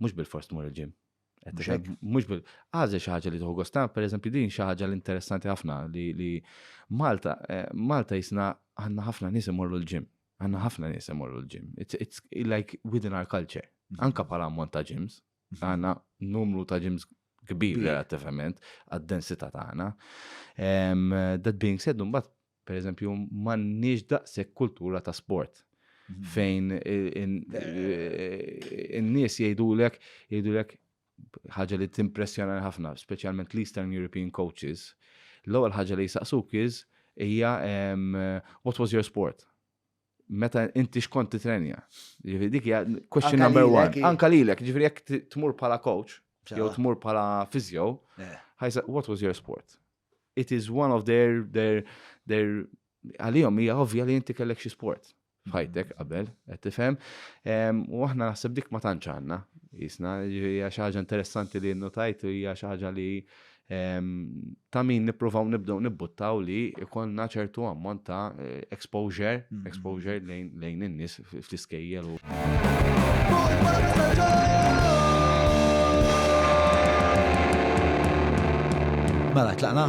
Mhux bil-fors tmur il-gym. Mhux bil għażel xi ħaġa li tieħu gost per eżempju din xi ħaġa li interessanti ħafna li Malta eh, Malta jisna għandna ħafna nies imorru l-gym. Għandna ħafna nies imorru l-gym. It's, it's like within our culture. Mhm. Anka bħala ammont ta' gyms. Mhm. Għandna numru ta' gyms kbir relattivament għad-densità tagħna. That being said, mbagħad Per eżempju, m'għandniex daqshekk kultura ta' sport mhm. fejn in-nies jgħidulek jgħidulek ħaġa li timpressjona ħafna, speċjalment l-Eastern European coaches. L-ewwel ħaġa li jsaqsuk is hija what was your sport? Meta inti xkont titrenja. Ġifieri dik hija question number one. Anka lilek, ġifieri jekk tmur bħala coach, jew tmur bħala physio, eh. what was your sport? It is one of their, their, their, għalihom hija ovvja li inti kellek xi sport f'ħajtek qabel, qed tifhem. U aħna naħseb dik ma tantx għandna. Jisna, hija xi ħaġa interessanti li nnotajt u hija xi ħaġa li ta' min nippruvaw nibdew nibbuttaw li ikollna ċertu ammont ta' eh, exposure, mm-hmm. exposure lejn in-nies fl-iskejjel. Mela, tlaqna?